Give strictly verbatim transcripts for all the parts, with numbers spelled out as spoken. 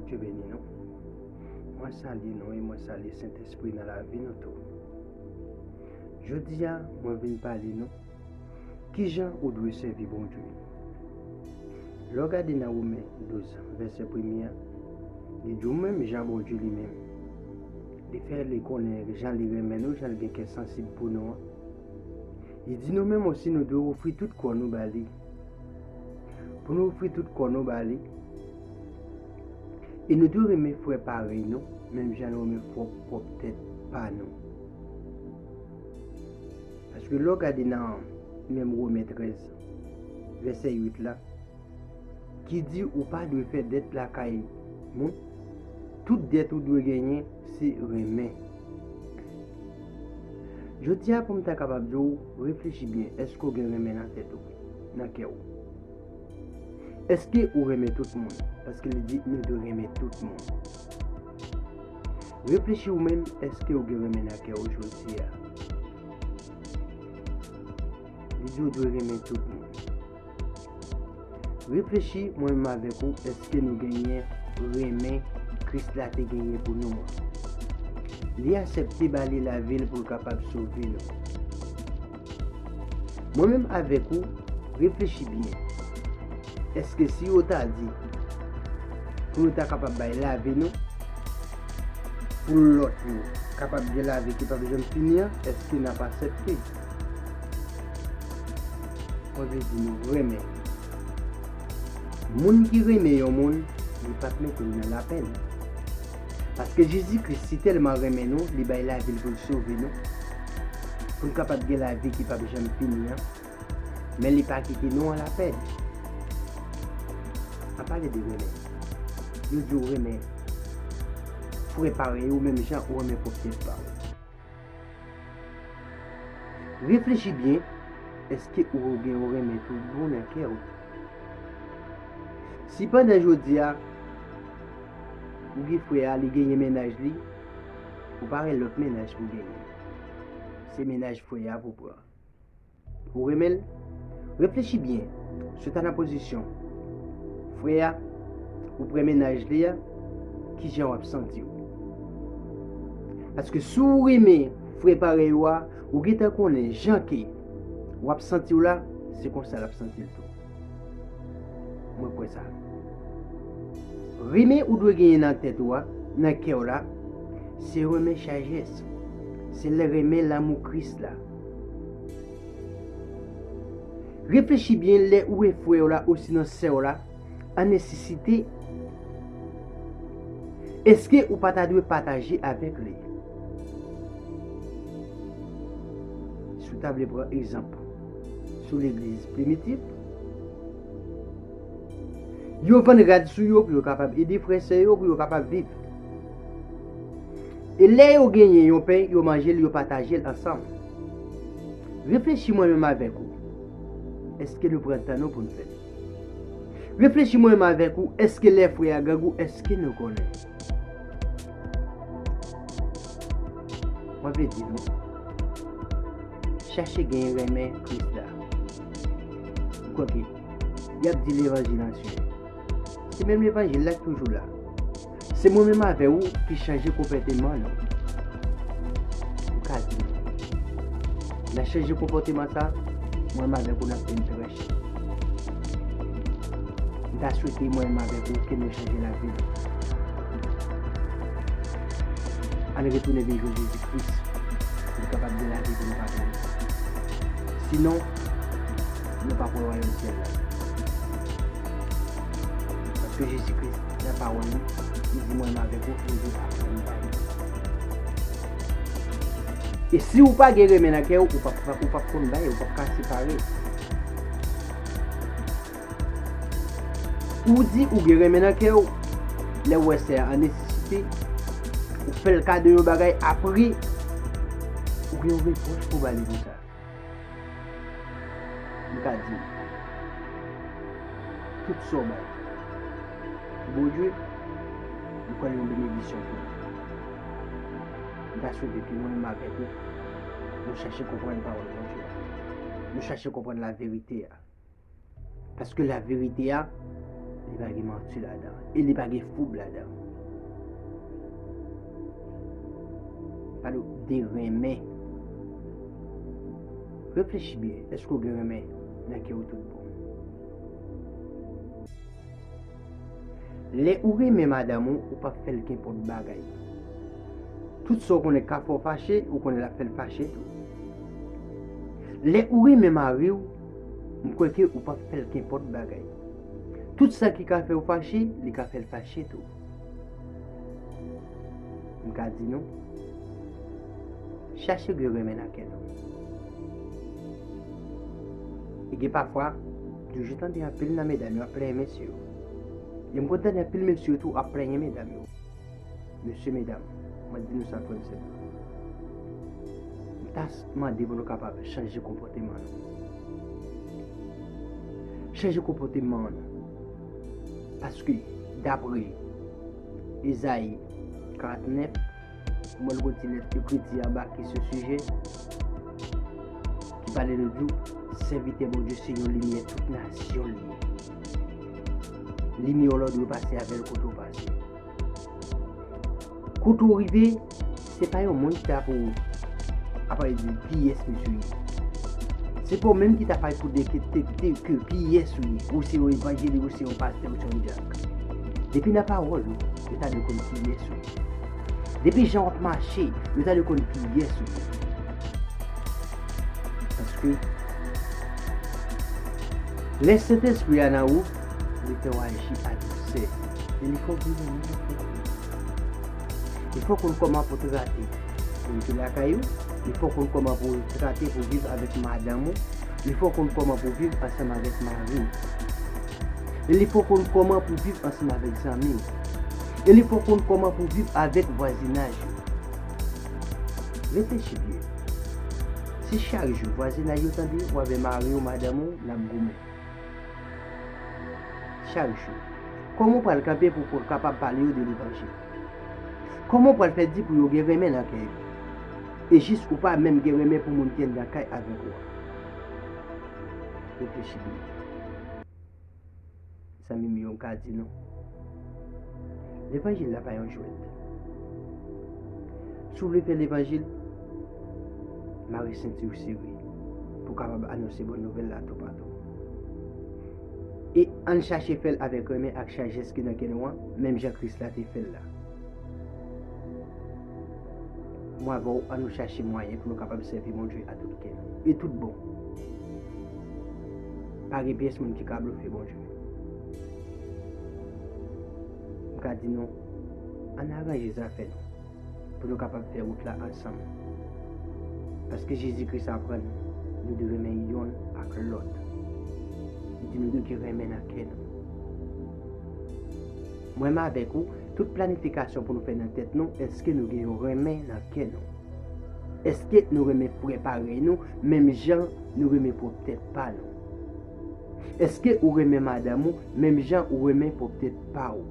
Bondye beni nou. Mwen salye nou e mwen salye Sentespri nan lavi nou tou. Jodi a, mwen vin pale nou kijan ou dwe sèvi Bondye. Lè w gade nan Women douz, vèsè premye a, li di w menm jan Bondye li menm. Li fè li konnen jan li renmen nou, jan li gen kè sansib pou nou an. Li di nou menm osi nou dwe ofri tout kò nou ba li. Pou nou ofri tout kò nou ba li. E nou dwe renmen frè parèy nou, menm jan nou renmen pwòp, pwòp tèt pa nou. Paske lè w gade nan menm Women trèz, vèsè uit la, ki di ou pa dwe fè dèt lakay moun, tout dèt ou dwe genyen, se renmen. Jodi a, pou m ta kapab di w, reflechi byen, èske w gen renmen nan tèt ou, nan kè w? Èske ou renmen tout moun? Paske li di, nou dwe renmen tout moun. Reflechi ou menm, èske ou gen renmen nan kè w jodi a? Li di ou dwe renmen tout moun. Reflechi, mwen menm avèk ou, èske nou genyen renmen Kris la te genyen pou nou an? Li aksepte ba li lavi l pou l kapab sove nou. Mwen menm avèk ou, reflechi byen. Èske si yo ta di pou nou ta kapab bay lavi nou, pou lòt yo kapab gen lavi ki p ap janm fini an, èske n ap aksepte? Mwen vle di nou renmen. Moun ki renmen yon moun, li p ap mete l nan lapenn. Paske Jezi Kris si tèlman renmen nou, li bay lavi l pou l sove nou, pou n kapab gen lavi ki p ap janm fini an. Men li pa kite nou an lapenn. An pale de renmen. Yo di w renmen frè parèy ou menm jan ou renmen pwòp tèt pa w. Reflechi byen, èske ou gen yon renmen tout bon nan kè w? Si pandan jodi a, ou gen frè a, li genyen mennaj li, ou pa gen lòt mennaj pou genyen. Se mennaj frè a pou pran. Ou renmen l? Reflechi byen. Si w ta nan pozisyon frè a, ou pran mennaj li a, kijan w ap santi w? Paske si w renmen frè parèy ou a, ou gentan konnen jan ke w ap santi w la, se konsa l ap santi l tou. Mwen kwè sa. Renmen ou dwe genyen nan tèt ou a, nan kè w la, se renmen sajès. Se lè renmen lanmou Kris la. Reflechi byen lè ou wè frè w la osinon sè w la an nesesite. Èske ou pa ta dwe pataje avèk li? Si w ta vle pran egzanp sou legliz primitif, yo vann rad sou yo pou yo kapab ede frè sè yo pou yo kapab viv. E lè yo genyen yon pen, yo manje l, yo pataje l ansanm. Reflechi mwen menm avèk ou. Èske nou pran tan nou pou n fè l? Reflechi mwen menm avèk ou, èske lè frè a grangou, èske nou konnen? Mwen vle di nou, chache gen renmen Kris la. Kwòke, y ap di levanjil ansyen. Se menm levanjil la ki toujou la. Se mwen menm avè ou ki chanje konpòteman nou. M ka di nou, n a chanje konpòteman sa, mwen menm avèk ou n ap vin trè chen. M ta swete mwen menm avèk ou ke nou chanje lavi nou. Ann retounen vin jwenn Jezi Kris pou n kapab gen lavi pou nou pa peri. Sinon, nou p ap wè wayòm syèl la. Paske Jezi Kris, nan pawòl li, li di mwen menm avèk ou, nou dwe aprann bay. E si ou pa gen renmen nan kè w, ou p ap, ou p ap konn bay, ou p ap ka separe. Ou di ou gen renmen nan kè w, lè w wè sè a an nesesite, ou fè l kado yon bagay, apre, ou gen yon repwòch pou w ba li pou sa. M ka di w, tout sa w bay pou Bondye, m kwè l yon benediksyon pou ou. M ta swete ke mwen menm avèk ou, nou chache konprann pawòl Bondye a. Nou chache konprann laverite a. Paske laverite a, Li pa gen manti ladan. E li pa gen foub ladan. Pale de renmen. Reflechi byen, èske w gen renmen nan kè w tout bon? Lè ou renmen madanm ou, ou p ap fè l kenpòt bagay. Tout sa w konnen k ka fè w fache, ou konnen l ap fè l fache tou. Lè ou renmen mari w, m kwè ke ou p ap fè l kenpòt bagay. Tout sa ki ka fè w fache, li ka fè l fache tou. M ka di nou, chache gen renmen nan kè nou. E gen pafwa, m toujou tande anpil nan medam yo ap plenyen mesye yo. E m konn tande anpil mesye yo tou ap plenyen medam yo. Mesye, medam, mwen di nou sa, frè m, sè m. M ta s-, mande pou nou kapab chanje konpòteman nou. Chanje konpòteman nou. Paske, dapre Ezayi karannèf, mwen, l gon ti lèt ekriti anba ki sou sijè, ki pale nou di w, sèvitè Bondye se yon limyè tout nasyon l ye. Limyè w la, w dwe pase avè l kote w pase. Kote w rive, se pa yon moun ki ta pou ap pale de kiyès misye ye. Se pa w menm ki ta pale pou detekte ke kiyès ou ye. Ou se yon evanjelik, ou se yon pastè, ou se yon dyak. Depi nan pawòl ou, yo ta dwe konn kiyès ou ye. Depi jan w ap mache, yo ta dwe konn kiyès ou ye. Paske lè Sentespri a nan ou, li fè w aji a dousè. E li fè w viv yon nouvo kè. Li fè w konn kòman pou trate moun ki lakay ou. Li fè w konn kòman pou trate pou viv avèk madanm ou. Li fè w konn kòman pou viv ansanm avèk mari w. E li fè w konn kòman pou viv ansanm avèk zanmi w. E li fè w konn kòman pou viv avèk vwazinaj ou. Reflechi byen. Si chak jou vwazinay yo tande w avè mari w, madanm ou, n ap goumen. Chak jou. Kòman w pral kanpe pou, pou w kapab pale yo de levanjil? Kòman w pral fè di pou yo gen renmen nan kè yo? E jis ou pa menm gen renmen pou moun ki anndan kay avèk ou a. Reflechi byen. Zanmi m yo, m ka di nou, levanjil la pa yon jwèt. Si w vle fè levanjil, mare senti w sere pou w kapab anonse bòn nouvèl la toupatou. E ann chache fè l avèk renmen ak sajès ki nan kè nou an, menm jan Kris la te fè l la. Mwen avè w, ann nou chache mwayen pou nou kapab sèvi Bondye a tout kè nou e tout bon. Pa gen pyès moun ki ka blofe Bondye. M ka di nou, ann aranje zafè nou pou nou kapab fè wout la ansanm. Paske Jezi Kris aprann nou dwe renmen yonn ak lòt. Li di nou dwe gen renmen nan kè nou. Mwen menm avèk ou, tout planifikasyon pou nou fè nan tèt nou, èske nou gen yon renmen nan kè nou? Èske nou renmen frè parèy nou, menm jan nou renmen pwòp tèt pa nou? Èske ou renmen madanm ou, menm jan ou renmen pwòp tèt pa w?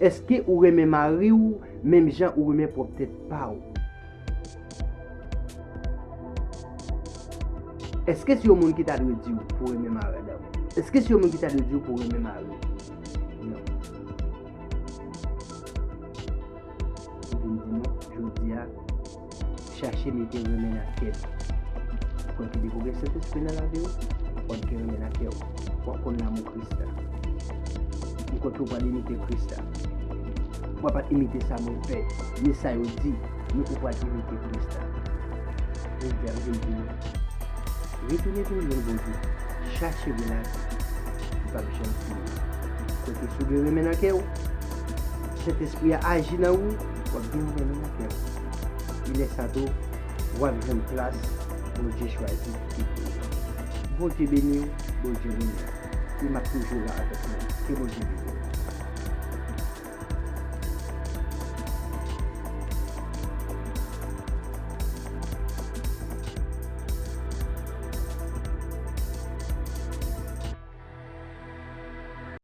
Èske ou renmen mari w, menm jan ou renmen pòp tèt pa w? Èske se yon moun ki ta dwe di w pou w renmen madanm ou? Èske se yon moun ki ta dwe di w pou w renmen mari w? Non. M vin di nou, jodi a, chache mete renmen nan kè nou. M kwè ke depi w gen Sentespri nan lavi w, w ap gen renmen nan kè w. W ap konn lanmou Kris la. M kwè ke w pral imite Kris la. W pa t imite sa moun fè, ni sa yo di, men ou pral imite Kris la. Jodi a, m vin di nou, retounen vin jwenn Bondye. Chache relasyon. Li p ap janm fini. Kote si w gen renmen nan kè w, Sentespri a aji nan ou, w ap gen renmen nan kè w. E lè sa tou, w ap jwenn plas Bondye chwazi ki pou ou. Bondye beni w, Bondye beni w. E m ap toujou la avèk nou. Ke Bondye beni w.